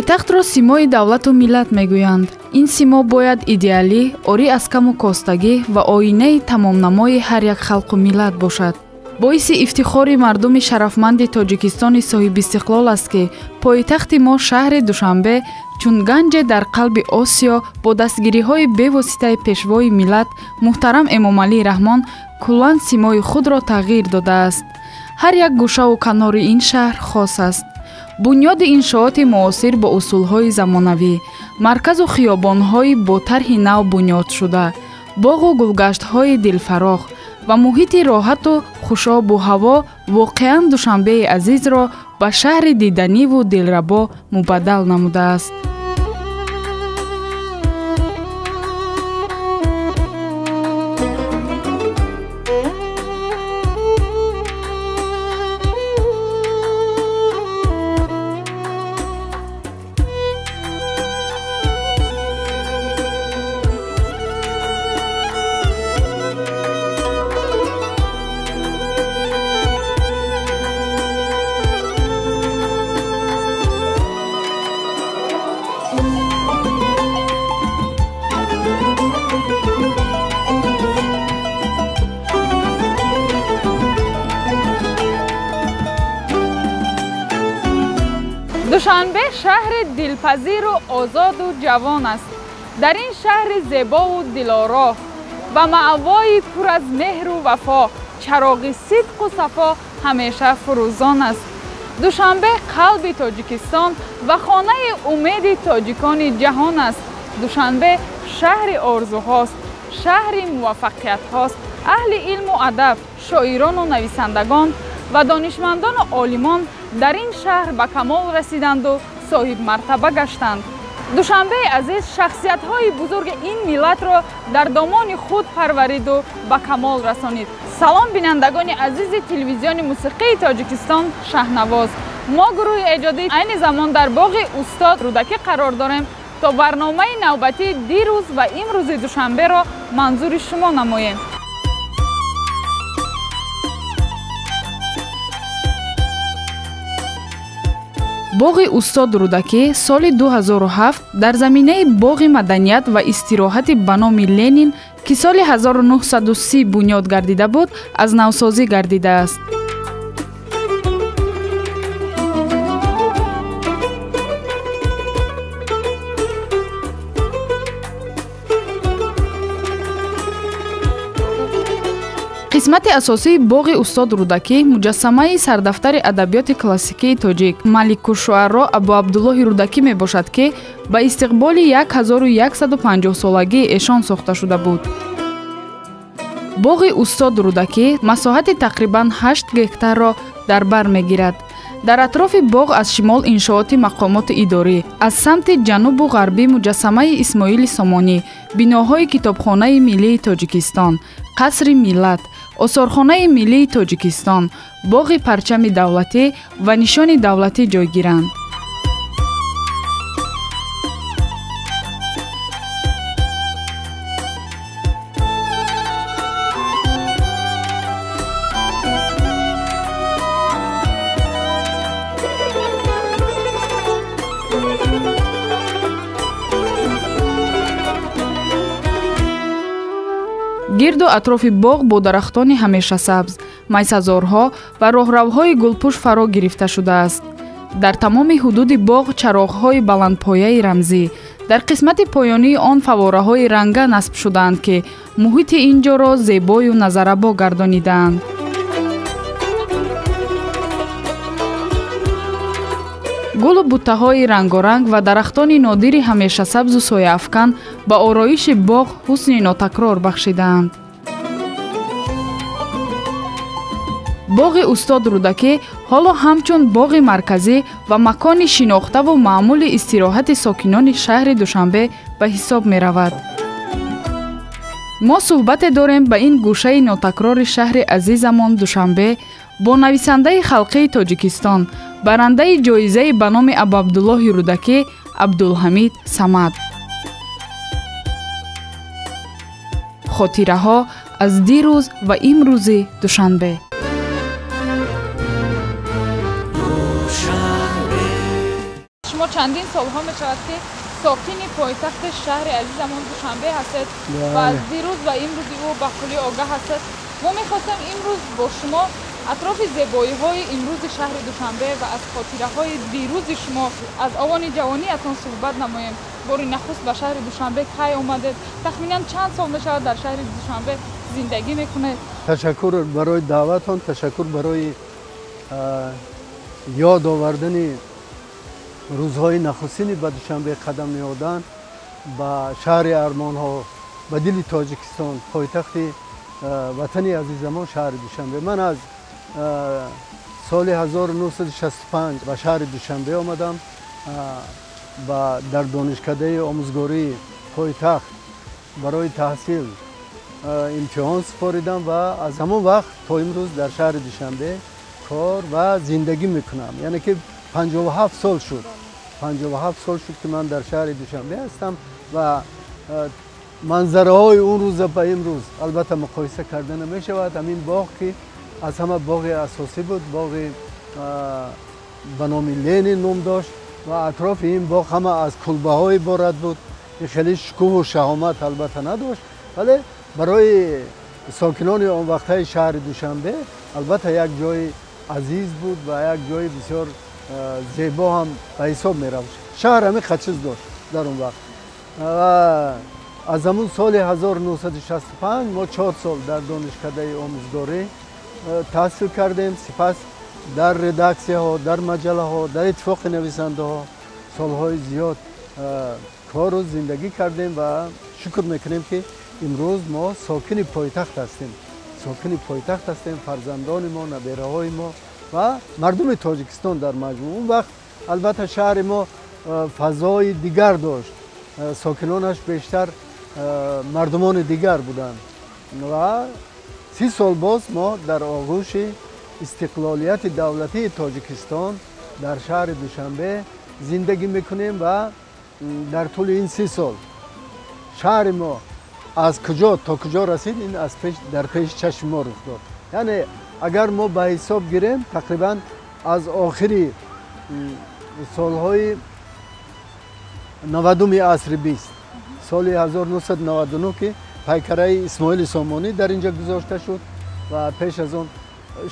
Пойтахтро симои давлату миллат мегӯянд. Ин симо бояд идеалӣ, орӣ аз каму костагӣ ва оинаи тамомнамои ҳар як халқу миллат бошад. Боиси ифтихори мардуми шарафманди Тоҷикистони соҳибистиқлол аст, ки пойтахти мо шаҳри Душанбе чун ганҷе дар қалби Осиё бо дастгириҳои бевоситаи пешвои миллат муҳтарам Эмомалӣ Раҳмон куллан симои худро тағйир додааст. Ҳар як гӯшаву канори ин шаҳр хос аст. Бунёди иншооти муосир бо усулҳои замонавӣ, марказу хиёбонҳои бо тарҳи нав бунёдшуда, боғу гулгаштҳои дилфароғ ва муҳити роҳату хушобу ҳаво воқеан Душанбеи азизро ба шаҳри диданиву дилрабо мубаддал намудааст. Душанбе шаҳри дилпазиру озоду ҷавон аст. Дар ин шаҳри зебову дилоро ва маъвои пур аз меҳру вафо, чароғи сидқу сафо ҳамеша фурӯзон аст. Душанбе қалби Тоҷикистон ва хонаи умеди тоҷикони ҷаҳон аст. Душанбе шаҳри орзуҳост, шаҳри муваффақиятҳост. Аҳли илму адаб, шоирону нависандагон ва донишмандону олимон дар ин шаҳр ба камол расиданду соҳибмартаба гаштанд. Душанбеи азиз шахсиятҳои бузурги ин миллатро дар домони худ парвариду ба камол расонид. Салом, бинандагони азизи телевизиони мусиқии Тоҷикистон Шаҳнавоз. Мо гурӯҳи эҷодӣ айни замон дар боғи устод Рӯдакӣ қарор дорем то барномаи навбатии дирӯз ва имрӯзи Душанберо манзури шумо намоем. Боғи устод Рӯдакӣ соли 2007 дар заминаи боғи маданият ва истироҳати ба номи Ленин, ки соли 1930 бунёд гардида буд, аз навсозӣ гардидааст. Қисмати асосии боғи устод Рӯдакӣ муҷассамаи сардафтари адабиёти классикии тоҷик Маликушшуаро Абуабдуллоҳи Рӯдакӣ мебошад, ки ба истиқболи 1150-солагии эшон сохта шуда буд. Боғи устод Рӯдакӣ масоҳати тақрибан 8 гектарро дар бар мегирад. Дар атрофи боғ аз шимол иншооти мақомоти идорӣ, аз самти ҷанубу ғарбӣ муҷассамаи Исмоили Сомонӣ, биноҳои Китобхонаи миллии Тоҷикистон, Қасри миллат, Осорхонаи миллии Тоҷикистон, боғи парчами давлатӣ ва нишони давлатӣ ҷойгиранд. Гирду атрофи боғ бо дарахтони ҳамешасабз, майсазорҳо ва роҳравҳои гулпӯш фаро гирифта шудааст. Дар тамоми ҳудуди боғ чароғҳои баландпояи рамзӣ, дар қисмати поёнии он фавораҳои ранга насб шудаанд, ки муҳити ин ҷоро зебою назарабо гардонидаанд. Гулу буттаҳои рангоранг ва дарахтони нодири ҳамешасабзу сояафкан ба ороиши боғ ҳусни нотакрор бахшидаанд. Боғи устод Рӯдакӣ ҳоло ҳамчун боғи марказӣ ва макони шинохтаву маъмули истироҳати сокинони шаҳри Душанбе ба ҳисоб меравад. Мо суҳбате дорем ба ин гӯшаи нотакрори шаҳри азизамон Душанбе бо нависандаи халқии Тоҷикистон, барандаи ҷоизаи ба номи Абуабдуллоҳи Рӯдакӣ Абдулҳамид Самад. Хотираҳо аз дирӯз ва имрӯзи Душанбе. Чандин солҳо мешавад, ки сокини пойтахти шаҳри азизамон Душанбе ҳастед ва аз дирӯз ва имрӯзи ӯ ба куллӣ огаҳ ҳастед. Мо мехостем имрӯз бо шумо атрофи зебоиҳои имрӯзи шаҳри Душанбе ва аз хотираҳои дирӯзи шумо аз овони ҷавониятон суҳбат намоем. Бори нахуст ба шаҳри Душанбе кай омадед? Тахминан чанд сол мешавад дар шаҳри Душанбе зиндагӣ мекунед? Ташаккур барои даъватон, ташаккур барои ёд овардани рӯзҳои нахустини ба Душанбе қадам ниҳодан, ба шаҳри армонҳо, ба дили Тоҷикистон, пойтахти ватани азизамон шаҳри Душанбе. Ман аз соли 1965 ба шаҳри Душанбе омадам ва дар донишкадаи омӯзгории пойтахт барои таҳсил имтиҳон супоридам ва аз ҳамон вақт то имрӯз дар шаҳри Душанбе кор ва зиндагӣ мекунам. Яъне ки 57 сол шуд. 57 сол шуд, ки ман дар шаҳри Душанбе ҳастам ва манзараҳои он рӯза ба имрӯз албатта муқоиса карда намешавад. Ҳамин боғ, ки аз ҳама боғи асосӣ буд, боғи ба номи Ленин ном дошт ва атрофи ин боғ ҳама аз кулбаҳо иборат буд. Ин хеле шукӯҳу шаҳомат албатта надошт, вале барои сокинони он вақтҳои шаҳри Душанбе албатта як ҷои азиз буд ва як ҷои бисёр зебо ҳам ба ҳисоб мерафт. Шаҳр ҳамин чиз дошт дар он вақт. Аз ҳамун соли 1965 мо 4 сол дар донишкадаи омӯзгорӣ таҳсил кардем. Сипас дар редаксияҳо, дар маҷаллаҳо, дар иттифоқи нависандаҳо солҳои зиёд кору зиндагӣ кардем ва шукр мекунем, ки имрӯз мо сокини пойтахт ҳастем. Сокини пойтахт ҳастем, фарзандони мо, набераҳои мо ва мардуми Тоҷикистон дар маҷмӯъ. Он вақт албатта шаҳри мо фазои дигар дошт, сокинонаш бештар мардумони дигар буданд ва 30 сол боз мо дар оғӯши истиқлолияти давлатии Тоҷикистон дар шаҳри Душанбе зиндагӣ мекунем ва дар тӯли ин 30 сол шаҳри мо аз куҷо то куҷо расид, ин аз пеш дар пеши чашми мо рух дод. Яъне агар мо ба ҳисоб гирем, тақрибан аз охири солҳои 90-уми асри 20, соли 1999, ки пайкараи Исмоили Сомонӣ дар инҷа гузошта шуд ва пеш аз он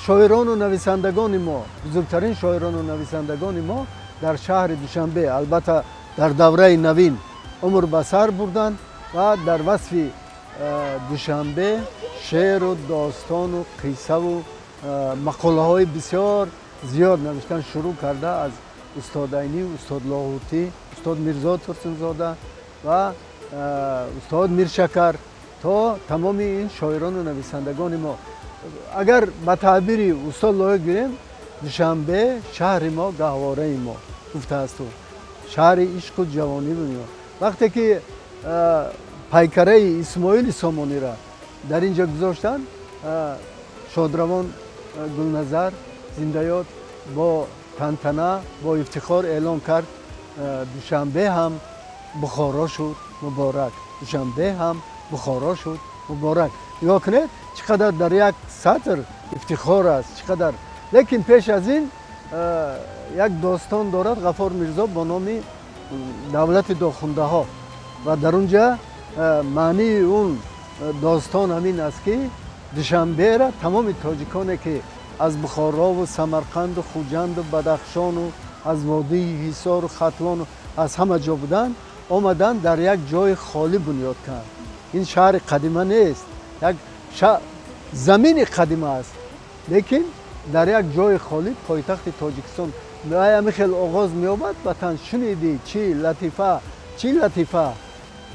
шоирону нависандагони мо, бузургтарин шоирону нависандагони мо дар шаҳри Душанбе албатта дар давраи навин умр ба сар бурданд ва дар васфи Душанбе шеъру достону қиссаву мақолаҳои бисёр зиёд навиштан, шурӯъ карда аз устод Айнӣ, устод Лоҳутӣ, устод Мирзо Турсунзода ва устод Миршакар то тамоми ин шоирону нависандагони мо. Агар ба таъбири устод Лоиқ гирем, Душанбе шаҳри мо, гаҳвораи мо гуфтааст ӯ, шаҳри ишқу ҷавонӣ. Вақте ки пайкараи Исмоили Сомониро дар инҷа гузоштанд, шодравон Гулназар зиндаёд бо тантана, бо ифтихор эълон кард: Душанбе ҳам Бухоро шуд муборак, Душанбе ҳам Бухоро шуд муборак. Нигоҳ кунед, чӣ қадар дар як сатр ифтихор аст, чӣ қадар. Лекин пеш аз ин як достон дорад Ғафор Мирзо бо номи давлати дохундаҳо ва дар он ҷа маънии он достон ҳамин аст, ки Душанбера тамоми тоҷиконе, ки аз Бухорову Самарқанду Хуҷанду Бадахшону аз водии Ҳисору Хатлону аз ҳама ҷо буданд, омаданд дар як ҷои холӣ бунёд карданд. Ин шаҳри қадима нест, як замини қадима аст, лекин дар як ҷои холӣ пойтахти Тоҷикистон ҳамин хел оғоз меёбад. Ватан шунидӣ, чӣ латифа, чӣ латифа,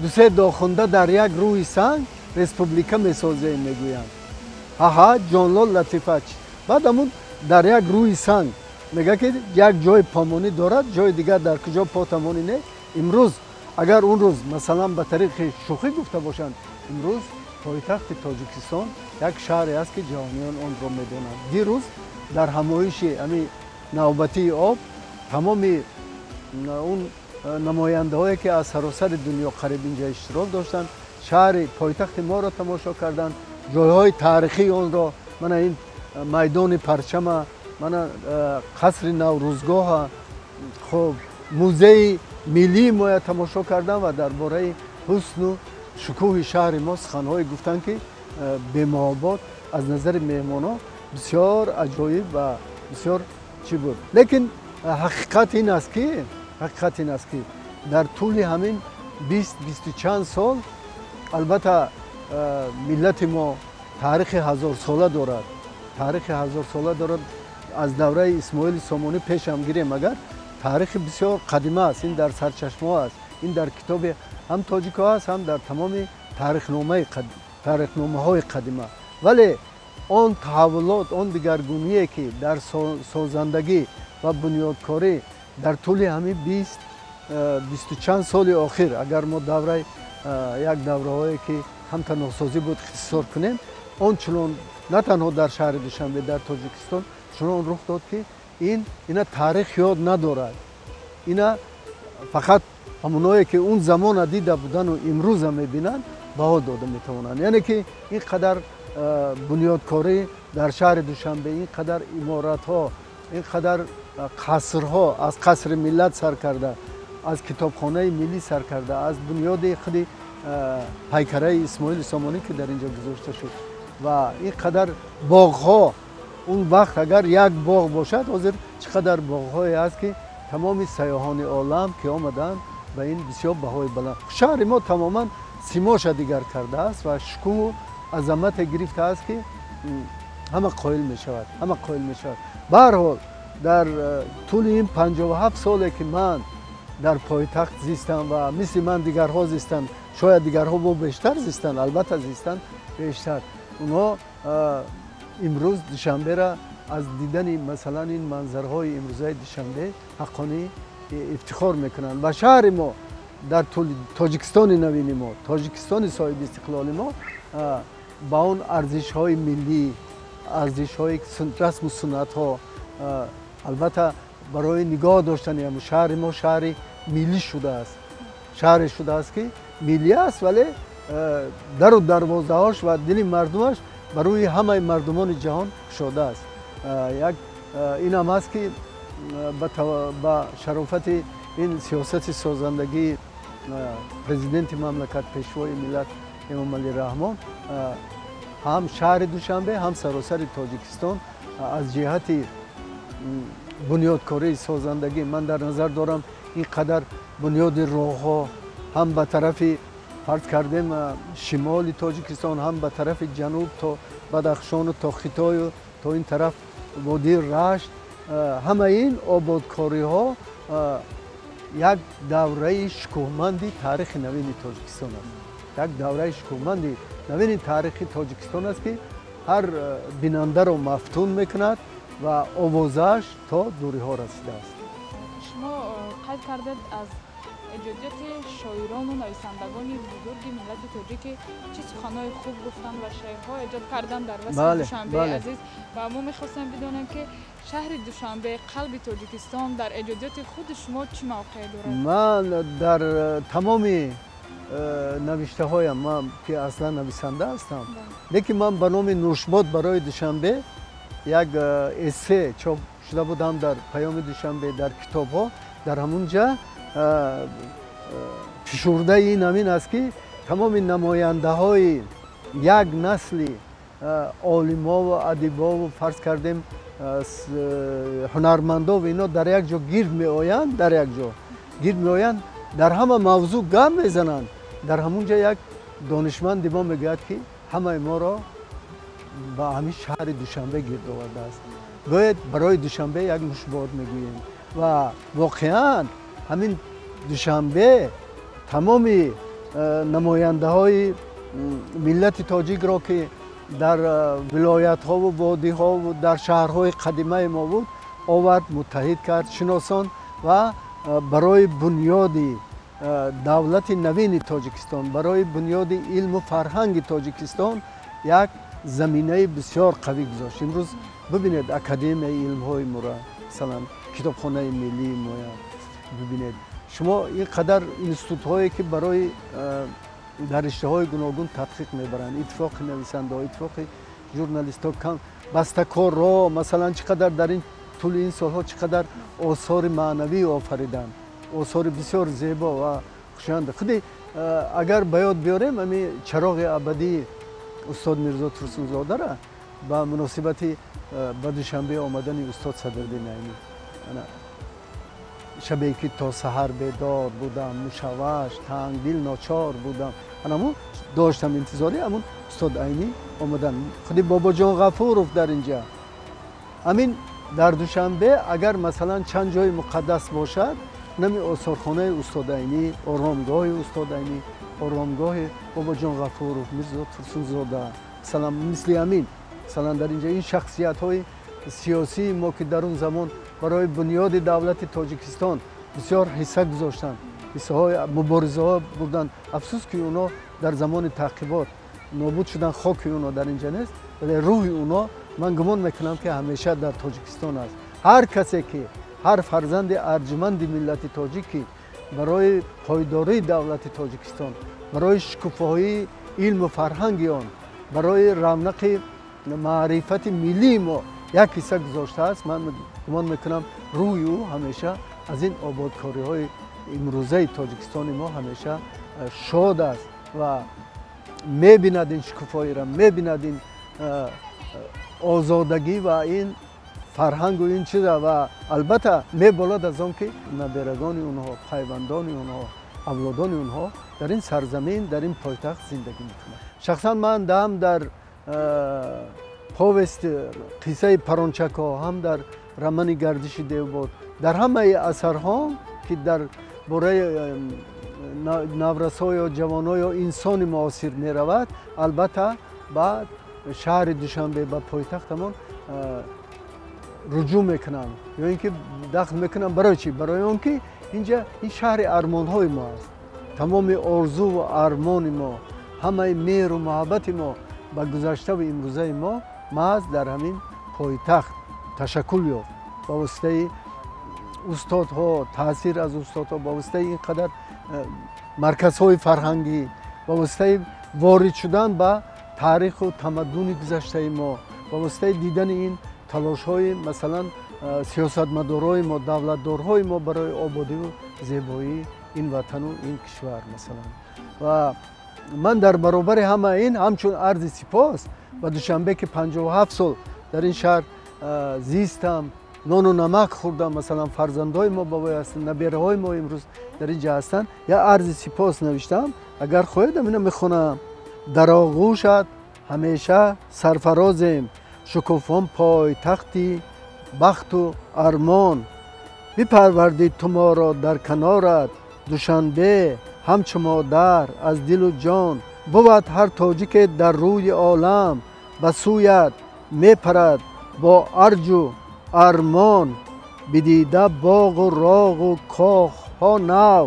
дусе дохунда дар як рӯи санг республика месозем мегӯянд. Ҳаҳа, ҷонлол латифа. Баъд ҳамун дар як рӯи санг мегӯяд, ки як ҷои помонӣ дорад, ҷои дигар дар куҷо потамонӣ не. Имрӯз агар он рӯз масалан ба тариқи шӯхӣ гуфта бошанд, имрӯз пойтахти Тоҷикистон як шаҳре аст, ки ҷаҳониён онро медонанд. Дирӯз дар ҳамоиши ҳамин навбатии об тамоми он намояндаҳое, ки аз саросари дунё қариб инҷа иштирок доштанд, шаҳри пойтахти моро тамошо карданд, ҷойҳои таърихии онро, мана ин майдони парчама, мана қасри Наврӯзгоҳа, хуб, музеи миллии моя тамошо карданд ва дар бораи ҳусну шукӯҳи шаҳри мо суханҳое гуфтанд, ки бемуҳобот аз назари меҳмонҳо бисёр аҷоиб ва бисёр чӣ буд. Лекин ҳақиқат ин аст ки дар тӯли ҳамин 20 чанд сол, албатта, миллати мо таърихи ҳазорсола дорад, таърихи ҳазорсола дорад. Аз давраи Исмоили Сомонӣ пешам гирем, агар таърихи бисёр қадима аст. Ин дар сарчашмаҳо аст, ин дар китоби ҳам тоҷикҳо аст, ҳам дар тамоми таърихномаҳои қадима. Вале он таҳаввулот, он дигаргуние, ки дар созандагӣ ва бунёдкорӣ дар тӯли ҳамин 20 чанд соли охир, агар мо давраи як давраҳое, ки ҳамта носозӣ буд, ихтисор кунем, он чунон на танҳо дар шаҳри Душанбе, дар Тоҷикистон чунон рух дод, ки ина таърих ёд надорад. Ина фақат ҳамоное, ки он замона дида будану имрӯза мебинанд, баҳо дода метавонанд. Яъне ки ин қадар бунёдкорӣ дар шаҳри Душанбе, ин қадар иморатҳо, ин қадар қасрҳо, аз қасри миллат сар карда, аз китобхонаи миллӣ сар карда, аз бунёди худи пайкараи Исмоили Сомонӣ, ки дар ин ҷо гузошта шуд, ва ин қадар боғҳо. Он вақт агар як боғ бошад, ҳозир чӣ қадар боғҳое аст, ки тамоми сайёҳони олам, ки омаданд, ба ин бисёр баҳои баланд. Шаҳри мо тамоман симоша дигар кардааст ва шукӯҳу азамате гирифтааст, ки ҳама қоил мешавад, ҳама қоил мешавад. Ба ҳар ҳол, дар тӯли ин 57 соле, ки ман дар пойтахт зистам ва мисли ман дигарҳо зистанд, шояд дигарҳо бо бештар зистанд, албатта зистанд бештар, онҳо имрӯз Душанбера аз дидани, масалан, ин манзарҳои имрӯзаи Душанбе ҳаққонӣ ифтихор мекунанд. Ва шаҳри мо дар тӯли Тоҷикистони навини мо, Тоҷикистони соҳиби истиқлоли мо, ба он арзишҳои миллӣ, арзишҳои расму суннатҳо, албатта, барои нигоҳ доштани ҳамун шаҳри мо шаҳри миллӣ шудааст, шаҳре шудааст, ки миллӣ аст, вале дару дарвозаҳош ва дили мардумаш ба рӯи ҳамаи мардумони ҷаҳон кушодааст. Як инам аст, ки ба шарофати ин сиёсати созандагии президенти мамлакат, пешвои миллат Эмомалӣ Раҳмон, ҳам шаҳри Душанбе, ҳам саросари Тоҷикистон аз ҷиҳати бунёдкории созандагӣ, ман дар назар дорам ин қадар бунёди роҳҳо ҳам ба тарафи, фарз кардем, шимоли Тоҷикистон, ҳам ба тарафи ҷануб то Бадахшону то Хитою то ин тараф водии Рашт, ҳамаи ин ободкориҳо як давраи шукӯҳманди таърихи навини Тоҷикистон аст, як давраи шукӯҳманди навини таърихи Тоҷикистон аст, ки ҳар бинандаро мафтун мекунад ва овозааш то дуриҳо расидааст. Шумо қайд кардед аз эҷодиёти шоирону нависандагони бузурги миллати тоҷикӣ, чӣ суханҳои хуб гуфтанд ва шеърҳо эҷод карданд дар васфи Душанбеи азиз. Ва мо мехостем бидонем, ки шаҳри Душанбе, қалби Тоҷикистон, дар эҷодиёти худи шумо чӣ мавқеъ дорад? Ман дар тамоми навиштаҳоям, ман ки аслан нависанда ҳастам, лекин ман ба номи «Нушбод барои Душанбе» як эссе чоп шуда будам дар Паёми Душанбе, дар китобҳо. Дар ҳамун ҷа фишурдаи ин ҳамин аст, ки тамоми намояндаҳои як насли олимову адибову, фарз кардем, ҳунармандову ино дар як ҷо гирд меоянд, дар як ҷо гирд меоянд, дар ҳама мавзӯъ гап мезананд. Дар ҳамун ҷа як донишманди мо мегӯяд, ки ҳамаи моро ба ҳамин шаҳри Душанбе гирд овардааст, бояд барои Душанбе як нушбод мегӯем. Ва воқеан ҳамин Душанбе тамоми намояндаҳои миллати тоҷикро, ки дар вилоятҳову водиҳову дар шаҳрҳои қадимаи мо буд, овард, муттаҳид кард, шиносон ва барои бунёди давлати навини Тоҷикистон, барои бунёди илму фарҳанги Тоҷикистон як заминаи бисёр қавӣ гузошт. Имрӯз бибинед Академияи илмҳои моро, масалан, Китобхонаи миллии моя бибинед, шумо ин қадар институтҳое, ки барои дар риштаҳои гуногун тадқиқ мебаранд, Иттифоқи нависандаҳо, Иттифоқи журналистҳо, бастакорро, масалан, чӣ қадар дар ин тӯли ин солҳо чӣ қадар осори маънавӣ офариданд. осори бисёр зебо ва хушоянда. Худи агар ба ёд биёрем, ҳамин чароғи абадии устод Мирзо Турсунзодаро ба муносибати ба Душанбе омадани устод Садриддин Айнӣ, шабе ки то саҳар бедор будам, мушавваш, тангдил, ночор будам, анамун доштам интизори ҳамун устод Айнӣ омадан. Худи Бобоҷон Ғафуров дар инҷа. Ҳамин дар Душанбе агар масалан чанд ҷои муқаддас бошад, нами осорхонаи устод Айнӣ, оромгоҳи устод Айнӣ, оромгоҳи Бобоҷон Ғафуров, Мирзо Турсунзода, масалан мисли ҳамин, масалан дар инҷа ин шахсиятҳои сиёсии мо ки дар он замон барои бунёди давлати Тоҷикистон бисёр ҳисса гузоштанд, ҳиссаҳои муборизаҳо бурданд. Афсӯс ки онҳо дар замони таъқибот нобуд шуданд, хоки онҳо дар инҷа нест, вале рӯҳи онҳо ман гумон мекунам ки ҳамеша дар Тоҷикистон аст. Ҳар касе ки, ҳар фарзанди арҷманди миллати тоҷик ки барои пойдории давлати Тоҷикистон, барои шукуфоии илму фарҳанги он, барои равнақи маърифати миллии мо як ҳисса гузоштааст, ман гумон мекунам рӯҳи ӯ ҳамеша аз ин ободкориҳои имрӯзаи Тоҷикистони мо ҳамеша шод аст ва мебинад ин шукуфоиро, мебинад ин озодагӣ ва ин фарҳангу ин чиза, ва албатта меболад аз он ки наберагони онҳо, пайвандони онҳо, авлодони онҳо дар ин сарзамин, дар ин пойтахт зиндагӣ мекунанд. Шахсан ман ҳам дар повест қиссаи парончакҳо, ҳам дар романи гардиши девбод, дар ҳамаи асарҳо ки дар бораи наврасо ё ҷавоно ё инсони муосир меравад, албатта ба шаҳри Душанбе, ба пойтахтамон руҷӯъ мекунам ё ин ки дахл мекунам. Барои чӣ? Барои он ки инҷа ин шаҳри армонҳои мо аст. Тамоми орзуву армони мо, ҳамаи меҳру муҳаббати мо ба гузаштаву имрӯзаи мо маҳз дар ҳамин пойтахт ташаккул ёфт. Ба воситаи устодҳо, таъсир аз устодҳо, ба воситаи ин қадар марказҳои фарҳангӣ, ба воситаи ворид шудан ба таъриху тамаддуни гузаштаи мо, ба воситаи дидани ин талошҳои масалан сиёсатмадорҳои мо, давлатдорҳои мо барои ободиву зебоии ин ватану ин кишвар масалан. Ва ман дар баробари ҳама ин ҳамчун арзи сипос ба Душанбе ки 57 сол дар ин шаҳр зистам, нону намак хӯрдам, масалан фарзандҳои мо ба вой ҳастанд, набераҳои мо имрӯз дар ин ҷа ҳастанд, я арзи сипос навиштам. Агар хоҳедам ина мехонам. Дар оғӯшат ҳамеша сарфарозем, шукуфон пойтахти бахту армон, бипарвардӣ ту моро дар канорат, Душанбе ҳамчу модар аз дилу ҷон, бувад ҳар тоҷике дар рӯи олам, ба сӯят мепарад бо арҷу армон, бидида боғу роғу коҳҳо нав,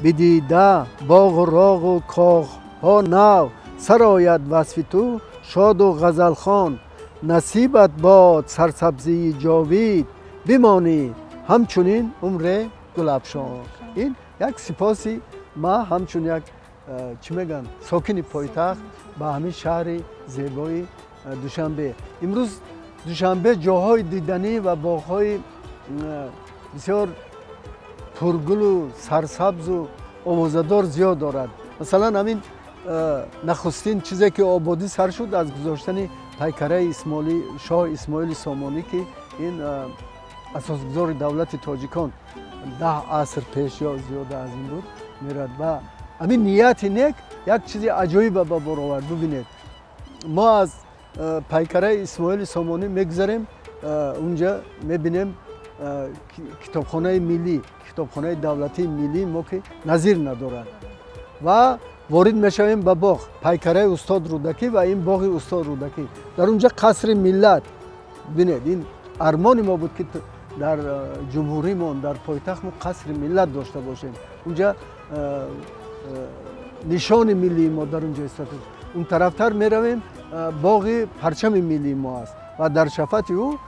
бидида боғу роғу коҳҳо нав, сарояд васфи ту шоду ғазалхон, насибат бод сарсабзии ҷовид, бимонӣ ҳамчунин умре гулафшон. Ин як сипоси ма ҳамчун як чӣ мегӯянд сокини пойтахт ба ҳамин шаҳри зебои Душанбе. Имрӯз Душанбе ҷоҳои диданӣ ва боғҳои бисёр пургулу сарсабзу овозадор зиёд дорад. Масалан ҳамин нахустин чизе ки ободӣ сар шуд аз гузоштани пайкараи шоҳ Исмоили Сомонӣ, ки ин асосгузори давлати тоҷикон 10 аср пеш ё зиёда аз ин буд мерад. Ва ҳамин нияти нек як чизи аҷоиба ба бор овард. Бубинед, мо аз пайкараи Исмоили Сомонӣ мегузарем, унҷа мебинем китобхонаи миллӣ, китобхонаи давлатии миллии мо ки назир надорад, ва ворид мешавем ба боғ, пайкараи устод Рӯдакӣ ва ин боғи устод Рӯдакӣ. Дар унҷа қасри миллат. Бинед, ин армони мо буд ки дар ҷумҳуримон, дар пойтахтмо қасри миллат дошта бошем. Унҷа нишони миллии мо дар унҷа истода. Он тарафтар меравем, боғи парчами миллии мо аст ва дар шафати ӯ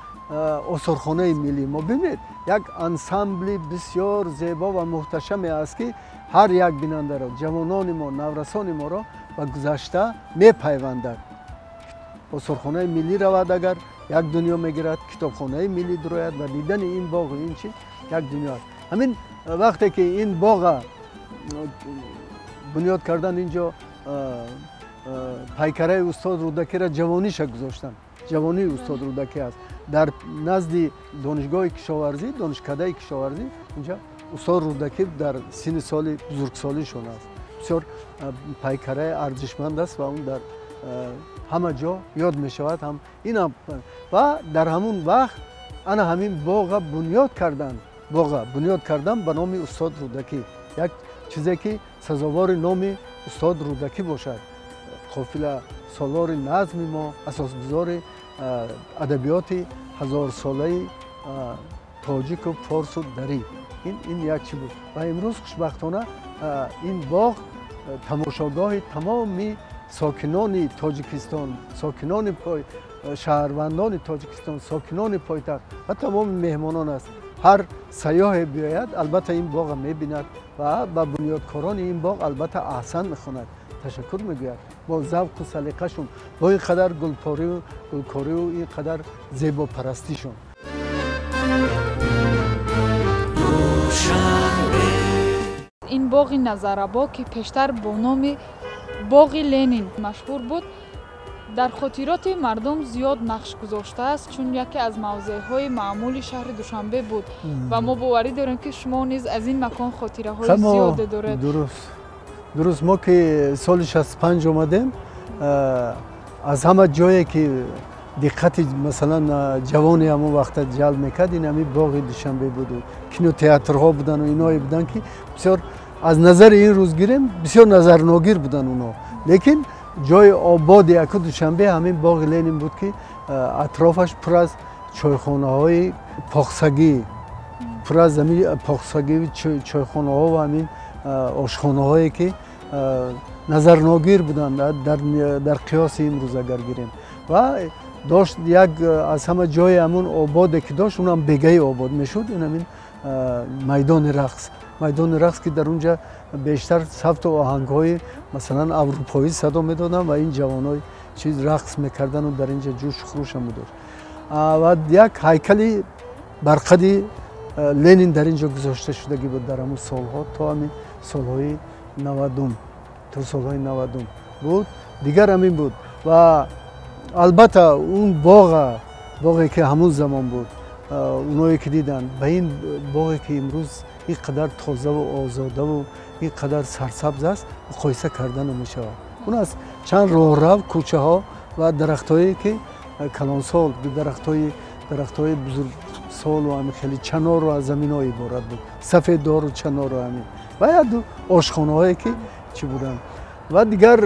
осорхонаи миллии мо. Бинед, як ансамбли бисёр зебо ва муҳташаме аст ки ҳар як бинандаро, ҷавонони мо, наврасони моро ба гузашта мепайвандад. Осорхонаи миллӣ равад, агар як дунё мегирад, китобхонаи миллӣ дурояд ва дидани ин боғу ин чиз як дунё аст. Ҳамин вақте ки ин боға бунёд кардан, инҷо пайкараи устод Рӯдакиро ҷавониша гузоштанд. Ҷавонии устод Рӯдакӣ аст. Дар назди донишгоҳи кишоварзӣ, донишкадаи кишоварзӣ, инҷа устод Рӯдакӣ дар синни соли бузургсолишон аст. Бисёр пайкараи арзишманд аст ва он дар ҳама ҷо ёд мешавад. Ҳам инам ва дар ҳамун вақт ана ҳамин боға бунёд карданд, боға бунёд кардан ба номи устод Рӯдакӣ, як чизе ки сазовори номи устод Рӯдакӣ бошад. Қофила солори назми мо, асосгузори адабиёти ҳазорсолаи тоҷику форсу дарӣ. Ин як чӣ буд. Ва имрӯз хушбахтона ин боғ тамошогоҳи тамоми сокинони Тоҷикистон, сокинони шаҳрвандони Тоҷикистон, сокинони пойтахт ва тамоми меҳмонон аст. Ҳар сайёҳе биёяд, албатта ин боғро мебинад ва ба бунёдкорони ин боғ албатта аҳсан мехонад, ташаккур мегӯяд. Бо завқу салиқашон, бо ин қадар гулкорию ин қадар зебопарастишон. Ин боғи Назарабо, ки пештар бо номи боғи Ленин машҳур буд, дар хотироти мардум зиёд нақш гузоштааст, чун яке аз мавзеъҳои маъмули шаҳри Душанбе буд ва мо боварӣ дорем, ки шумо низ аз ин макон хотираҳои зиёде доред. Дуруст, мо ки соли 65 омадем, аз ҳама ҷое ки диққати масалан ҷавони ҳамон вақта ҷалб мекард, ин ҳамин боғи Душанбе буду кинотеатрҳо будану иное буданд, ки бисёр аз назари ин рӯз гирем, бисёр назарногир буданд оно. Лекин ҷои ободи яку Душанбе ҳамин боғи Ленин буд, ки атрофаш пур аз чойхонаҳои поқсагӣ, пур аз ҳамин поқсагӣ чойхонаҳо ва ҳамин ошхонаҳое ки назарногир буданд дар қиёси имрӯз агар гирем. Ва дошт як аз ҳама ҷои ҳамун ободе ки дошт, унам бегаи обод мешуд, ин ҳамин майдони рақс. Майдони рақс, ки дар унҷа бештар савту оҳангҳои масалан аврупоӣ садо медоданд ва ин ҷавонҳои чиз рақс мекардану дар инҷа ҷӯшу хурӯшам дошт. Ва як ҳайкали барқади Ленин дар инҷо гузошта шудагӣ буд дар ҳамун солҳо, то ҳамин солҳои 90, то солҳои 90 буд. Дигар ҳамин буд. Ва албатта он боғе ки ҳамун замон буд, оное ки диданд, ба ин боғе ки имрӯз ин қадар тозаву озодаву ин қадар сарсабз аст, муқоиса карда намешавад. Он аз чанд роҳрав, кӯчаҳо ва дарахтҳое ки калонсол, дарахтҳои бузургсолу ҳамин хеле чанору аз заминҳо иборат буд, сафеддору чанору ҳамин ва яду ошхонаҳое ки чӣ буданд. Ва дигар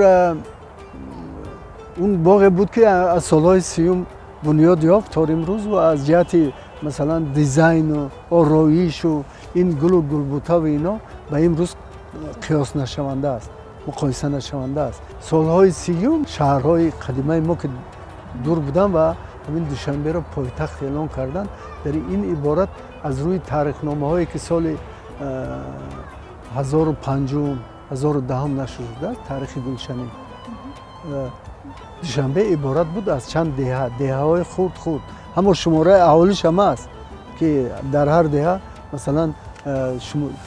он боғе буд, ки аз солҳои 30 бунёд ёфт то имрӯз ва аз ҷиҳати масалан дизайну ороишу ин гулу гулбутаву ино ба имрӯз қиёс нашаванда аст, муқоиса нашаванда аст. Солҳои 30 шаҳрҳои қадимаи мо ки дур буданд ва ҳамин Душанберо пойтахт эълон карданд, дар ин иборат аз рӯи таърихномаҳое ки соли 1005, 1010 нашр шудааст, таърихи гулшанӣ, Душанбе иборат буд аз чанд деҳа, деҳаҳои хурд хурд. Ҳамо шумораи аҳолиш ҳам аст, ки дар ҳар деҳа масалан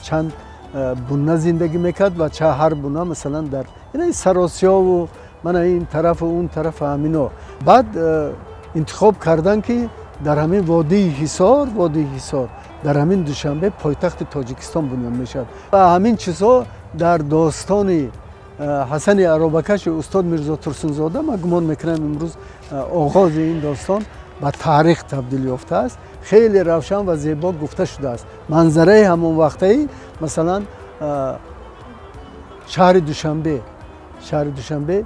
чанд буна зиндагӣ мекард ва ҳар буна масалан дар Саросиёву мана ин тарафу он тарафу ҳамино. Баъд интихоб карданд, ки дар ҳамин водии Ҳисор, водии Ҳисор, дар ҳамин Душанбе пойтахти Тоҷикистон бунёд мешавад. Ва ҳамин чизҳо дар достони Ҳасани Аробакаши устод Мирзо Турсунзода, ман гумон мекунам имрӯз оғози ин достон ба таърих табдил ёфтааст, хеле равшан ва зебо гуфта шудааст. Манзараи ҳамон вақтаи масалан шаҳри Душанбе, шаҳри Душанбе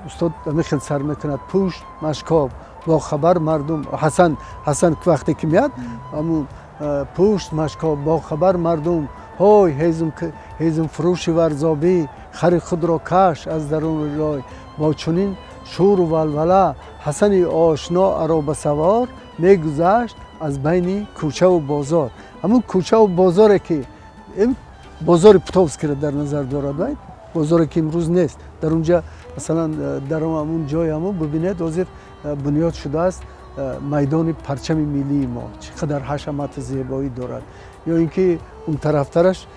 устод ҳамин хел сар мекунад: пушт машкоб, бохабар мардум. Ҳасан вақте ки меяд, ҳамун пушт машкоб, бохабар мардум, ҳой ҳезумфурӯши варзобӣ, хари худро каш аз даруни рой. Бо чунин шӯру валвала Ҳасани ошно аробасавор мегузашт аз байни кӯчаву бозор. Ҳамун кӯчаву бозоре ки бозори Путовскиро дар назар дорад, бозоре ки имрӯз нест. Дар унҷа масалан дар ҳамун ҷои ҳамун бибинед, ҳозир бунёд шудааст майдони парчами миллии мо чӣ қадар ҳашамату зебоӣ дорад, ё ин ки он тарафтараш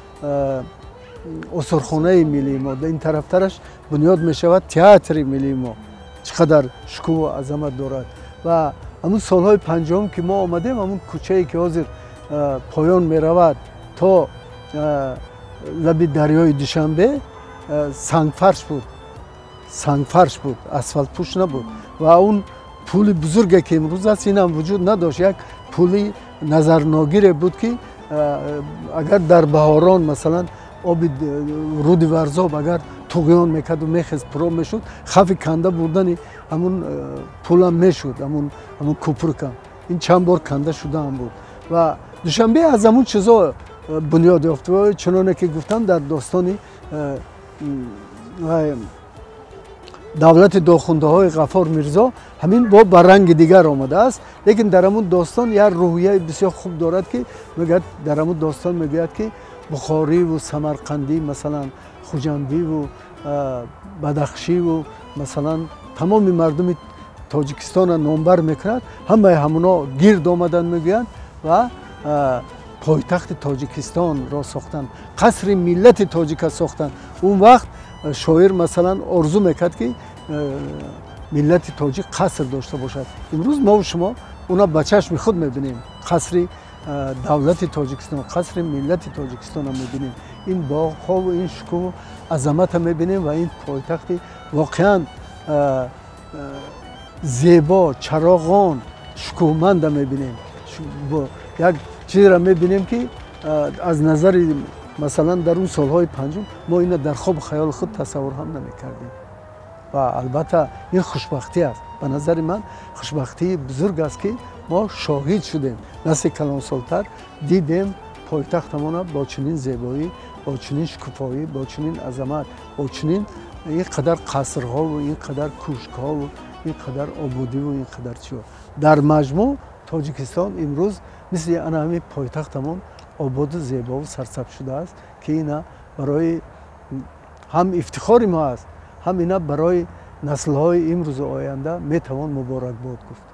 осорхонаи миллии мо, ин тарафтараш бунёд мешавад театри миллии мо чӣ қадар шукӯҳу азамат дорад. Ва ҳамун солҳои 50 ки мо омадем, ҳамун кӯчае ки ҳозир поён меравад то лаби дарёи Душанбе сангфарш буд, сангфарш буд, асфалтпӯш набуд. Ва он пули бузурге ки имрӯз аст, инам вуҷуд надошт. Як пули назарногире буд ки агар дар баҳорон масалан оби руди Варзоб агар туғён мекарду мехест, пуро мешуд, хавфи канда бурдани ҳамун пулам мешуд, ҳамун кӯпрукам. Ин чанд бор канда шудаам буд. Ва Душанбе аз ҳамун чизо бунёд ёфт. Чуноне ки гуфтам, дар достони давлати дохундаҳои Ғаффор Мирзо ҳамин бо ба ранги дигар омадааст, лекин дар ҳамун достон як рӯҳияи бисёр хуб дорад ки мегӯяд, дар ҳамун достон мегӯяд ки Бухориву Самарқандӣ, масалан Хуҷандиву Бадахшиву масалан тамоми мардуми Тоҷикистонро номбар мекунад, ҳамаи ҳамуно гирд омаданд мегӯянд ва пойтахти Тоҷикистонро сохтанд, қасри миллати тоҷика сохтанд. Он вақт шоир масалан орзу мекард ки миллати тоҷик қаср дошта бошад. Имрӯз мову шумо уна ба чашми худ мебинем, қасри давлати Тоҷикистон, қасри миллати Тоҷикистонро мебинем, ин боғҳову ин шукӯҳу азаматро мебинем ва ин пойтахти воқеан зебо, чароғон, шукӯҳманда мебинем. Як чизеро мебинем ки аз назари масалан дар он солҳои 50 мо ина дар хобу хаёли худ тасаввур ҳам намекардем. Ва албатта ин хушбахтӣ аст. Ба назари ман хушбахтии бузург аст ки мо шоҳид шудем, насли калонсолтар дидем пойтахтамона бо чунин зебоӣ, бо чунин шукуфоӣ, бо чунин азамат, бо чунин ин қадар қасрҳову ин қадар кӯшкҳову ин қадар ободиву ин қадар чиҳо. Дар маҷмӯъ Тоҷикистон имрӯз мисли ана ҳамин пойтахтамон ободу зебову сарсабз шудааст ки ина барои ҳам ифтихори мо аст, ҳам ина барои наслҳои имрӯзу оянда метавон муборакбод гуфт.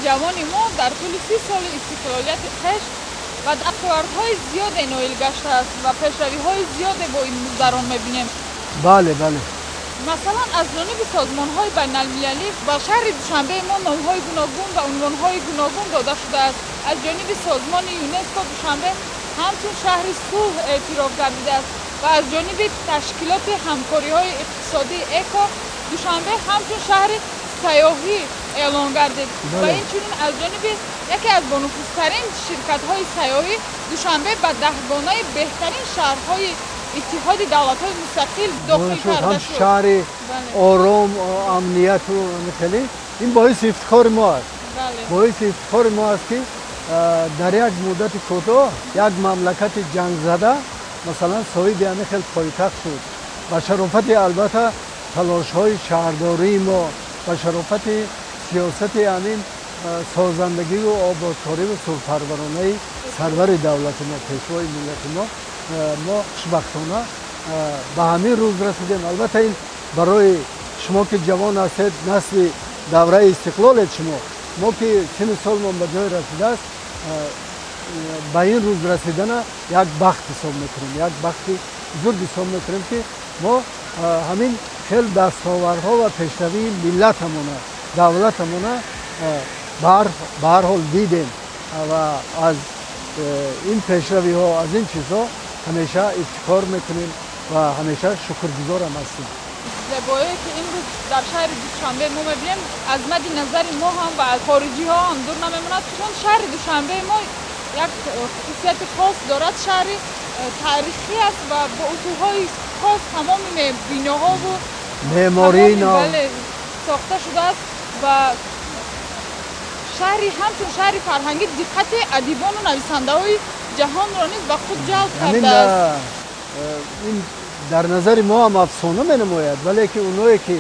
Ҷавони мо дар тӯли 30 соли истиқлолияти хеш ба дастовардҳои зиёде ноил гаштааст ва пешравиҳои зиёде бо ин муздарон мебинем. Бале, бале. Масалан, аз ҷониби созмонҳои байналмилалӣ ба шаҳри Душанбеи мо номҳои гуногун ва унвонҳои гуногун дода шудааст. Аз ҷониби созмони ЮНЕСКО Душанбе ҳамчун шаҳри сулҳ эътироф гардидааст ва аз ҷониби ташкилоти ҳамкориҳои иқтисодии ЭКО Душанбе ҳамчун шаҳри сайёҳӣ эълон гардид ва инчунин аз ҷониби яке аз бонуфузтарин ширкатҳои сайёҳӣ Душанбе ба даҳгонаи беҳтарин шаҳрҳои иттиҳоди давлатҳои мустақил дохил карда шуд. Шаҳри ором, амнияту хеле ин боиси ифтихори мо аст. Боиси ифтихори мо аст, ки дар як муддати кӯтоҳ як мамлакати ҷангзада, масалан, соҳиби ҳамин хел пойтахт шуд. Ба шарофати, албатта, талошҳои шаҳрдории мо, ба шарофати сиёсати ҳамин созандагиву ободкориву сулҳпарваронаи сарвари давлати мо, пешвои миллати мо, мо хушбахтона ба ҳамин рӯз расидем. Албатта, ин барои шумо, ки ҷавон ҳастед, насли давраи истиқлолед шумо, мо ки сину солмон ба ҷое расидааст, ба ин рӯз расидана як бахт ҳисоб мекунем, як бахти бузург ҳисоб мекунем, ки мо ҳамин хел дастовардҳо ва пешравии миллатамона, давлатамона ба ҳар ҳол дидем ва аз ин пешравиҳо, аз ин чизҳо ҳамеша ифтихор мекунем ва ҳамеша шукргузорам ҳастем. Зебоие, ки имрӯз дар шаҳри Душанбе мо мебинем, аз мади назари мо ҳам ва аз хориҷиҳо ҳам дур намемонад, чун шаҳри Душанбеи мо як хусусияти хос дорад. Шаҳри таърихӣ аст ва бо усулҳои хос тамоми биноҳову меъмории сохта шудааст ва шаҳри ҳамчун шаҳри фарҳангӣ диққати адибону нависандаҳои ҷаҳонро низ ба худ ҷалб кардааст. Ин дар назари мо ҳам афсона менамояд, вале ки оное ки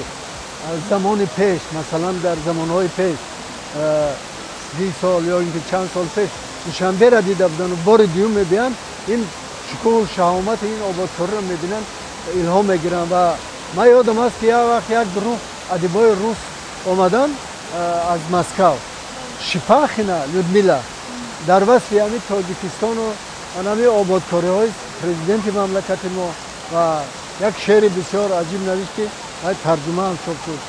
аз замони пеш, масалан, дар замонҳои пеш, 30 сол ё ин ки чанд сол пеш Душанберо дида будану бори дуюм мебиёнд, ин шукӯҳу шаҳомати ин ободкориро мебинанд, илҳом мегиранд. Ва ман ёдам аст, ки як вақт як гурӯҳ адибои рус омаданд аз Москав. Шипахина Людмила дар васфи ҳамин Тоҷикистону ҳамин ободкориҳои президенти мамлакати мо ва як шеъри бисёр аҷиб навишт, ки тарҷума ҳам чоп шуд.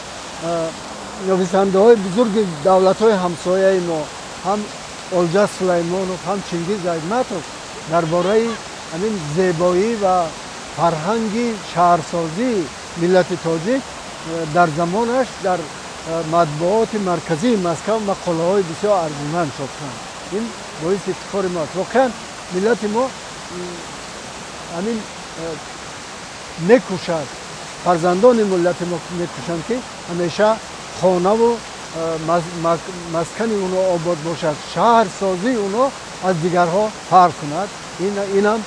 Нависандаҳои бузурги давлатҳои ҳамсояи мо, ҳам Олҷас Сулаймонов, ҳам Чингиз Айтматов, дар бораи ҳамин зебоӣ ва фарҳанги шаҳрсозии миллати тоҷик дар замонаш дар матбуоти марказии Москав мақолаҳои бисёр арзишманд чоп карданд. Ин боиси ифтихори мо аст. Воқеан, миллати мо ҳамин мекӯшад, фарзандони миллати мо мекӯшанд, ки ҳамеша хонаву маскани онҳо обод бошад, шаҳрсозии онҳо аз дигарҳо фарқ кунад. Инам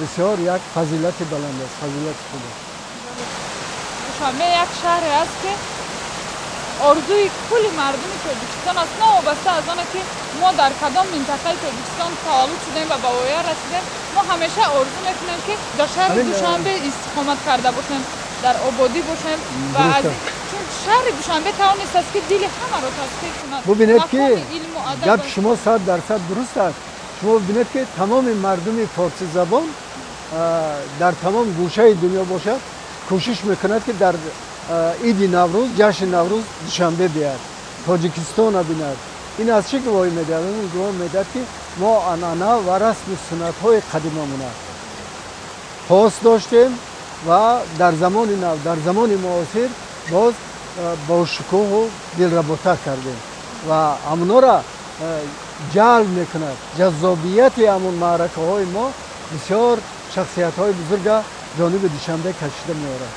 бисёр як фазилати баланд аст, фазилати хуб аст. Душанбе як шаҳре аст, ки орзуи кулли мардуми Тоҷикистон аст, новобаста аз оне ки мо дар кадом минтақаи Тоҷикистон таваллуд шудем ва ба воя расидем. Мо ҳамеша орзу мекунем, ки дар шаҳри Душанбе истиқомат карда бошем, дар ободӣ бошем ва аз чун шаҳри Душанбе тавонистааст, ки дили ҳамаро тасхир кунад. Бубинед, ки гапи шумо 100% дуруст аст. Шумо бубинед, ки тамоми мардуми форсизабон дар тамом гӯшаи дунё бошад, кӯшиш мекунад, ки дар иди Наврӯз, ҷашни Наврӯз Душанбе биёяд, Тоҷикистонро бинад. Ин аз чӣ гувоҳӣ медиҳад? Ин гувоҳ медиҳад, ки мо анъана ва расму суннатҳои қадимамона пос доштем ва дар замони нав, дар замони муосир боз бо шукӯҳу дилработар кардем ва ҳамонора ҷалб мекунад. Ҷаззобияти ҳамон маъракаҳои мо бисёр шахсиятҳои бузурга ҷониби Душанбе кашида меорад.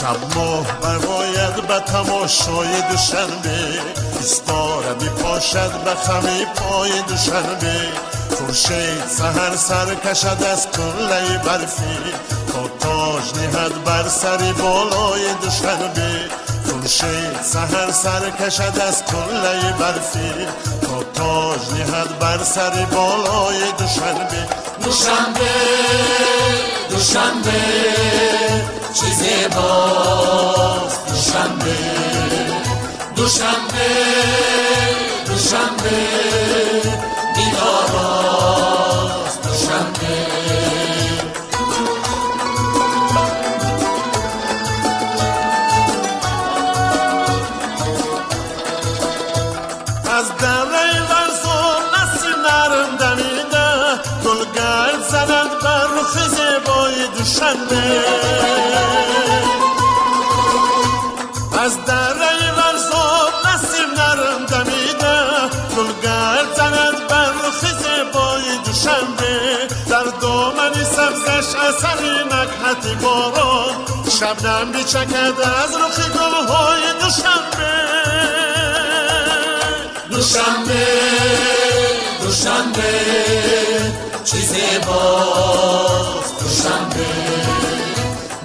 شب ماه بر میآید به تماشای دوشنبه، استاره میپاشد به خمی پای دوشنبه. خورشید سحر سر کشد از قله برفی، تا تاج نهد بر سر بالای دوشنبه. خورشید سحر سر کشد از قله برفی، تا تاج نهد بر سر بالای دوشنبه. دوشنبه دوشنبه چه زیباست دوشنبه، دوشنبه دوشنبه دیداراست دوشنبه. از دره ورزان نسیم نرم دمیده، گل گرد زند بر رخ زیبای دوشنبه. از دره ورزان نسیم نرم دمیده، گل گرد زند بر رخ زیبای دوشنبه. در دامن سبزش اثر نکهت باران، شبنم بچکد از رخ گلهای دوشنبه. دوشنبه دوشنبه چه زیباست دوشنبه،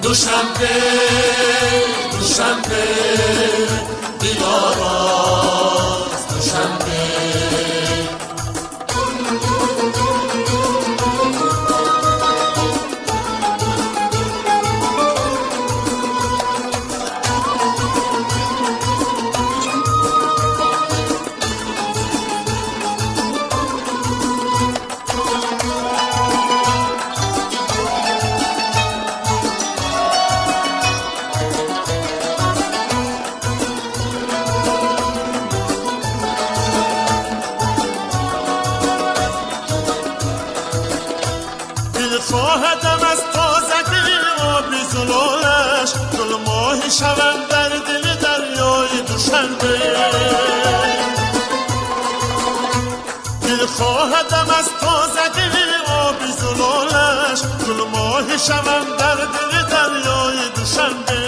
دوشنبه دوشنبه دیداراست دوشنبه. خواهدم از تازگی آب زلالش، گل ماهی شوم در دل دریای دوشنبه. دل خواهدم از تازگی آب زلالش، گل ماهی شوم در دل دریای دوشنبه.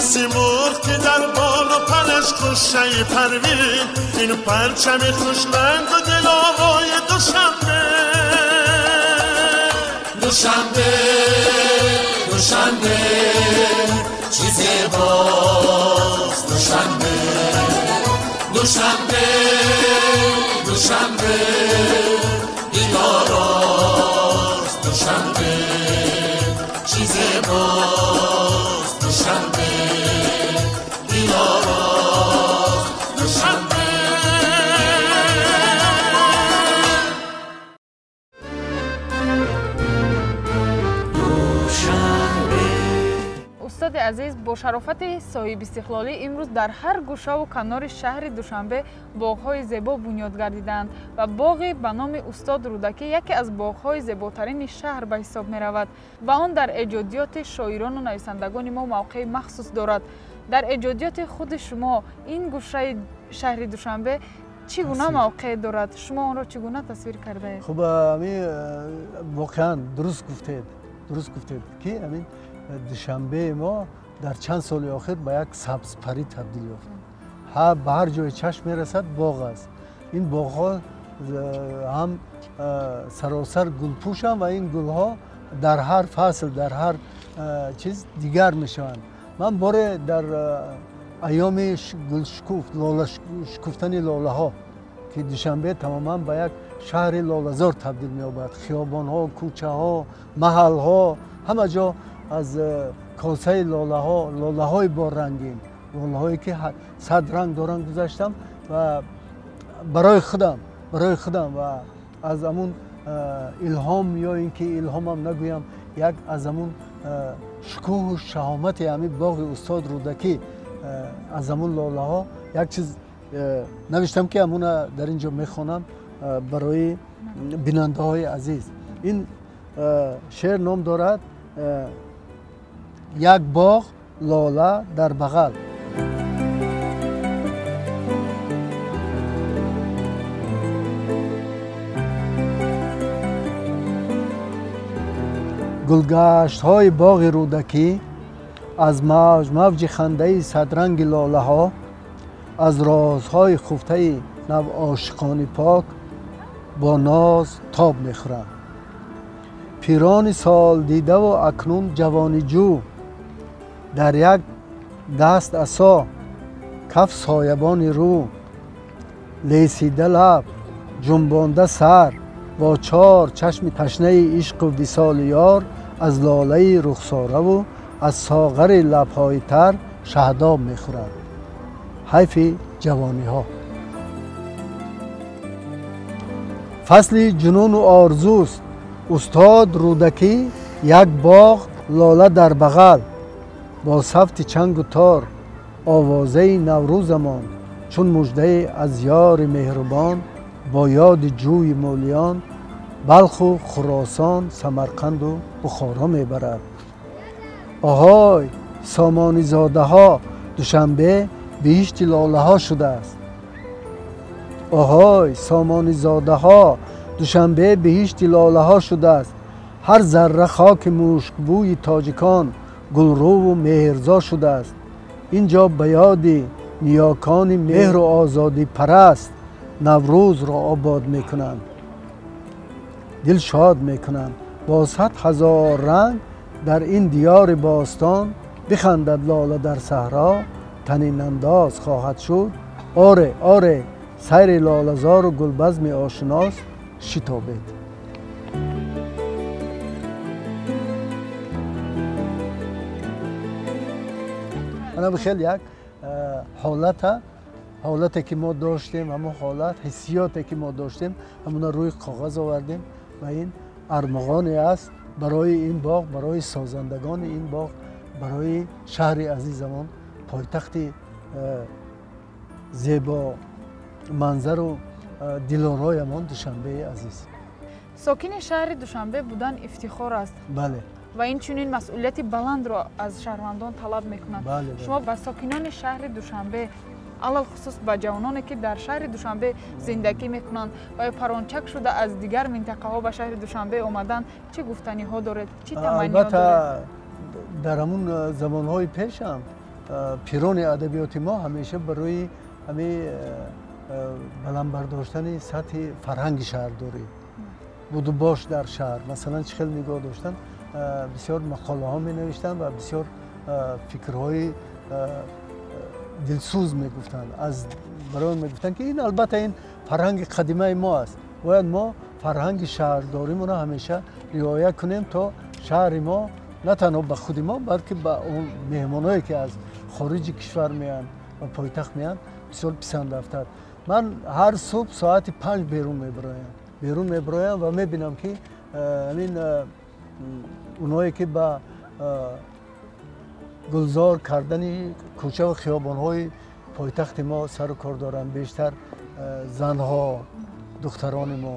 سیمرغ که در بال و پرش خوشه پروین، این پرچم خوش رنگ و دل آوای دوشنبه. دوشنبه دوشنبه چه زیباست دوشنبه، دوشنبه دوشنبه دیداراست دوشنبه، چه زیباست دوشنبه دیداراست دوشنبه. Устоди азиз, бо шарофати соҳибистиқлолӣ имрӯз дар ҳар гӯшаву канори шаҳри Душанбе боғҳои зебо бунёд гардиданд ва боғи ба номи устод Рӯдакӣ яке аз боғҳои зеботарини шаҳр ба ҳисоб меравад ва он дар эҷодиёти шоирону нависандагони мо мавқеи махсус дорад. Дар эҷодиёти худи шумо ин гӯшаи шаҳри Душанбе чӣ гуна мавқеъ дорад? Шумо онро чӣ гуна тасвир кардаед? Хуб, воқеан дуруст гуфтед, ки ҳамин душанбеи мо дар чанд соли охир ба як сабзпарӣ табдил ёфт. Ба ҳар ҷое чашм мерасад боғ аст. Ин боғҳо ҳам саросар гулпӯшанд ва ин гулҳо дар ҳар фасл, дар ҳар чиз дигар мешаванд. Ман боре дар айёми гулшукуфт, шукуфтани лолаҳо, ки Душанбе тамоман ба як шаҳри лолазор табдил меёбад, хиёбонҳо, кӯчаҳо, маҳалҳо, ҳама ҷо аз косаи лолаҳо, лолаҳои боррангин, лолаҳое ки сад ранг доранд гузаштам ва барои худам ва аз ҳамун илҳом, ё ин ки илҳомам нагӯям, як аз ҳамун шукӯҳу шаҳомати ҳамин боғи устод Рӯдакӣ, аз ҳамун лолаҳо як чиз навиштам, ки ҳамуна дар ин ҷо мехонам барои бинандаҳои азиз. Ин шеър ном дорад як боғ лола дар бағал. Гулгаштҳои боғи Рӯдакӣ Аз мавҷ мавҷи хандаи садранги лолаҳо, аз розҳои хуфтаи навошиқони пок бо ноз тоб мехӯрам. Пирони солдидаву акнун ҷавони ҷӯ, дар як даст асо, каф соябони рӯ, лесида лаб, ҷунбонда сар, бо чор чашми ташнаи ишқу висоли ёр, аз лолаи рухсораву аз соғари лабҳои тар шаҳдоб мехӯрад. Ҳайфи ҷавониҳо. Фасли ҷунуну орзуст. Устод Рӯдакӣ як боғ лола дар бағал, бо сафти чангу тор овозаи наврӯзамон, чун муждае аз ёри меҳрубон, бо ёди ҷӯи молиён, Балху Хуросон, Самарқанду Бухоро мебарад. Оҳой, сомонизодаҳо, Душанбе биҳишти лолаҳо шудааст. Оҳой, сомонизодаҳо, Душанбе биҳишти лолаҳо шудааст. Ҳар зарра хоки мушкбӯи тоҷикон гулрӯву меҳрзо шудааст. Ин ҷо ба ёди ниёкони меҳру озодипараст Наврӯзро обод мекунанд, дил шод мекунанд. Бо 100 000 ранг дар ин диёри бостон бихандад лола дар саҳро, танинандоз хоҳад шуд. Оре, оре, сайри лолазору гулбазми ошинос шитобед. Ана хеле як ҳолата, ҳолате ки мо доштем, ҳамон ҳолат, ҳиссиёте ки мо доштем, ҳамона рӯи коғаз овардем ва ин армуғоне аст барои ин боғ, барои созандагони ин боғ, барои шаҳри азизамон, пойтахти зебо манзару дилороямон Душанбеи азиз. Сокини шаҳри Душанбе будан ифтихор аст. Бале. Ва инчунин масъулияти баландро аз шаҳрвандон талаб мекунад. Шумо ба сокинони шаҳри Душанбе, алалхусус ба ҷавононе ки дар шаҳри Душанбе зиндагӣ мекунанд ва ё парончак шуда аз дигар минтақаҳо ба шаҳри Душанбе омаданд, чӣ гуфтаниҳо доред, чӣ таманниҳо доред? Албатта, дар ҳамун замонҳои пешам пирони адабиёти мо ҳамеша барои ҳамин баланд бардоштани сатҳи фарҳанги шаҳрдорӣ, будубош дар шаҳр, масалан, чӣ хел нигоҳ доштан, бисёр мақолаҳо менавиштанд ва бисёр фикрҳои дилсӯз мегуфтанд. Аз барои мегуфтанд ки ин албатта ин фарҳанги қадимаи мо аст, бояд мо фарҳанги шаҳрдоримонро ҳамеша риоя кунем, то шаҳри мо на танҳо ба худи мо, балки ба он меҳмоное ки аз хориҷи кишвар меянд ва пойтахт меянд, бисёр писанд афтад. Ман ҳар субҳ соати 5 берун мебароям ва мебинам ки ҳамин оное ки ба гулзор кардани кӯчаву хиёбонҳои пойтахти мо сару кор доранд, бештар занҳо, духтарони мо,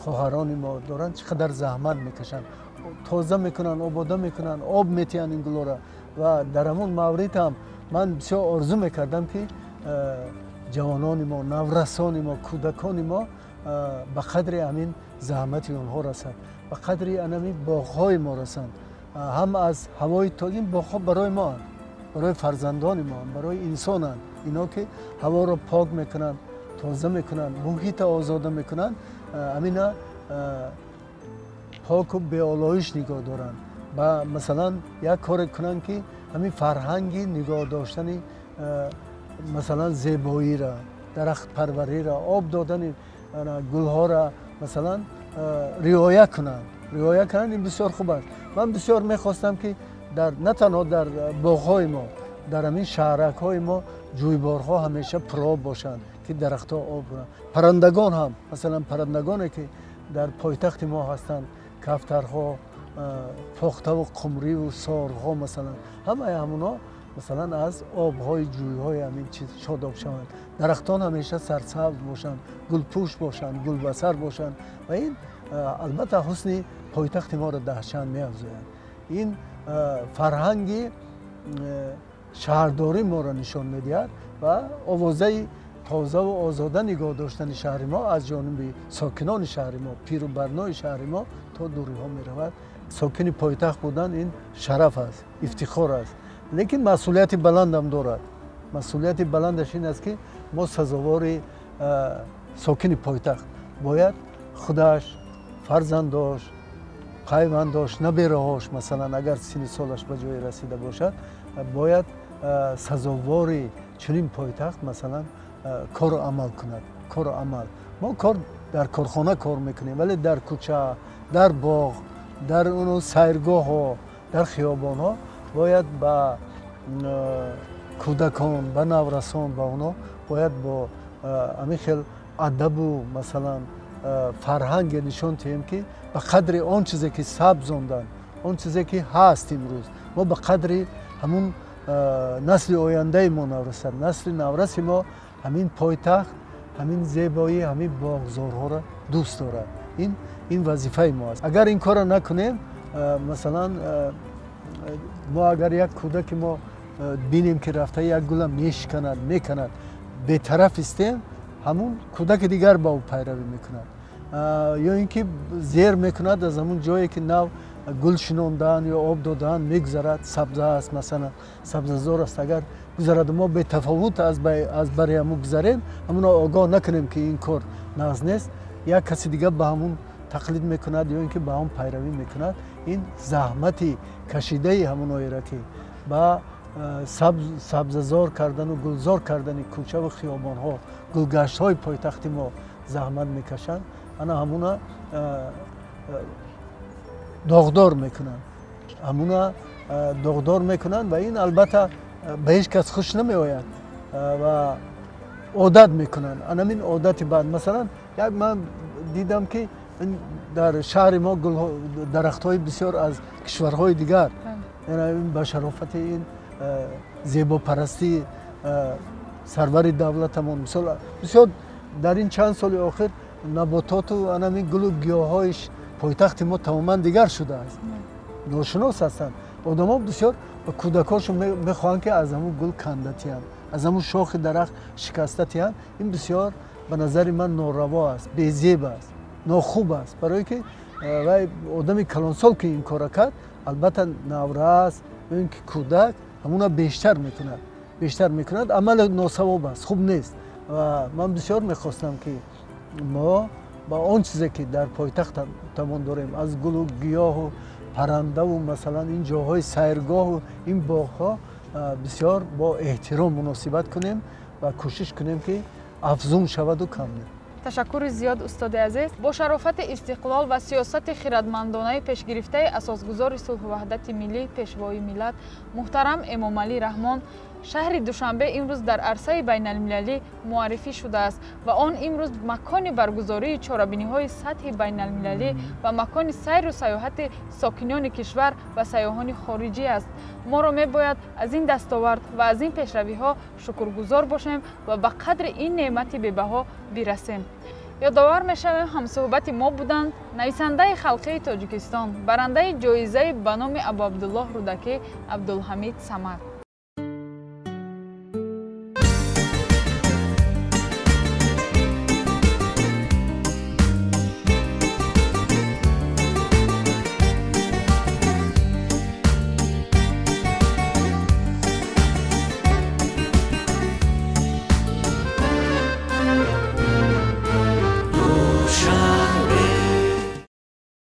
хоҳарони мо доранд, чӣ қадар заҳмат мекашанд, тоза мекунанд, обода мекунанд, об метиҳанд ин гулҳоро. Ва дар ҳамон маврид ҳам ман бисёр орзу мекардам ки ҷавонони мо, наврасони мо, кӯдакони мо ба қадри ҳамин заҳмати онҳо расанд, ба қадри ҳамин боғҳои мо расанд. Ҳам аз ҳавои тоза, ин боғҳо барои моанд, барои фарзандони моанд, барои инсонанд. Ино ки ҳаворо пок мекунанд, тоза мекунанд, муҳита озода мекунанд, ҳамина поку беолоиш нигоҳ доранд. Ба масалан як коре кунанд ки ҳамин фарҳанги нигоҳ доштани масалан зебоиро, дарахтпарвариро, об додани гулҳоро масалан риоя кунанд. Риоя кунанд, ин бисёр хуб аст. Ман бисёр мехостам ки на танҳо дар боғҳои мо, дар ҳамин шаҳракҳои мо ҷӯйборҳо ҳамеша пуроб бошанд ки дарахтҳо об буранд. Паррандагон ҳам, масалан паррандагоне ки дар пойтахти мо ҳастанд, кафтарҳо, похтаву қумриву сорҳо, масалан ҳамаи ҳамонҳо масалан аз обҳои ҷӯйҳои ҳамин чиз шодоб шаванд. Дарахтон ҳамеша сарсабз бошанд, гулпӯш бошанд, гулбасар бошанд ва ин албатта ҳусни пойтахти моро даҳчанд меафзояд. Ин фарҳанги шаҳрдорӣ моро нишон медиҳад ва овозаи тозаву озода нигоҳ доштани шаҳри мо аз ҷониби сокинони шаҳри мо, пиру барнои шаҳри мо то дуриҳо меравад. Сокини пойтахт будан ин шараф аст, ифтихор аст. Лекин масъулияти баландам дорад. Масъулияти баландаш ин аст, ки мо сазовори сокини пойтахт бояд худаш, фарзандош, пайвандош, набераҳош, масалан, агар синни солаш ба ҷое расида бошад, бояд сазовори чунин пойтахт, масалан, кору амал кунад. Кору амал. Мо кор дар корхона кор мекунем, вале дар кӯча, дар боғ, дар сайргоҳҳо, дар хиёбонҳо бояд ба кӯдакон, ба наврасон, ба онҳо бояд бо ҳамин хел адабу, масалан, фарҳанге нишон диҳем, ки ба қадри он чизе ки сабзондан, он чизе ки ҳаст имрӯз, мо ба қадри ҳамун насли ояндаи мо наврасад. Насли навраси мо ҳамин пойтахт, ҳамин зебоӣ, ҳамин боғзорҳоро дӯст дорад. Ин вазифаи мо аст. Агар ин корро накунем, масалан, мо агар як кӯдаки мо бинем, ки рафта як гула мешиканад, меканад, бетараф истем, ҳамун кӯдаки дигар ба ӯ пайравӣ мекунад, ё ин ки зер мекунад аз ҳамун ҷое ки нав гул шинондан ё об додан мегузарад, сабза аст, масалан, сабзазор аст, агар гузарад, мо бетафовут аз бари ҳамун гузарем, ҳамуно огоҳ накунем, ки ин кор нағз нест, як каси дигар ба ҳамун тақлид мекунад ё ин ки ба ҳамун пайравӣ мекунад. Ин заҳмати кашидаи ҳамуноеро, ки ба сабзазор кардану гулзор кардани кӯчаву хиёбонҳо, гулгаштҳои пойтахти мо заҳмат мекашанд, ана ҳамуна доғдор мекунанд, ҳамуна доғдор мекунанд ва ин албатта ба ҳеҷ кас хуш намеояд ва одат мекунанд. Анамин одати баъд, масалан, як ман дидам, ки дар шаҳри мо дарахтҳои бисёр аз кишварҳои дигар, ба шарофати ин зебопарастии сарвари давлатамон, бисёр дар ин чанд соли охир набототу анамин гулу гиёҳҳои пойтахти мо тамоман дигар шудааст. Ношинос ҳастанд одамон, бисёр кӯдакҳошон мехоҳанд, ки аз ҳамун гул канда тиҳанд, аз ҳамун шохи дарахт шикаста тиҳанд. Ин бисёр ба назари ман нораво аст, безеб аст, нохуб аст, барое ки вай одами калонсол ки ин корро кард, албатта наврас ё ин ки кӯдак ҳамуна бештар мекунад, бештар мекунад. Амали носавоб аст, хуб нест. Ва ман бисёр мехостам, ки мо ба он чизе ки дар пойтахтамон дорем, аз гулу гиёҳу паррандаву, масалан, ин ҷоҳои сайргоҳу ин боғҳо, бисёр бо эҳтиром муносибат кунем ва кӯшиш кунем, ки афзун шаваду кам не. Ташаккури зиёд, устоди азиз. Бо шарофати истиқлол ва сиёсати хирадмандонаи пешгирифтаи асосгузори сулҳу ваҳдати миллӣ, пешвои миллат муҳтарам Эмомалӣ Раҳмон, шаҳри Душанбе имрӯз дар арсаи байналмилалӣ муаррифӣ шудааст ва он имрӯз макони баргузории чорабиниҳои сатҳи байналмилалӣ ва макони сайру сайёҳати сокинони кишвар ва сайёҳони хориҷӣ аст. Моро мебояд аз ин дастовард ва аз ин пешравиҳо шукргузор бошем ва ба қадри ин неъмати бебаҳо бирасем. Ёдовар мешавем, ҳамсӯҳбати мо буданд нависандаи халқии Тоҷикистон, барандаи ҷоизаи ба номи Абуабдуллоҳ Рӯдакӣ Абдулҳамид Самад.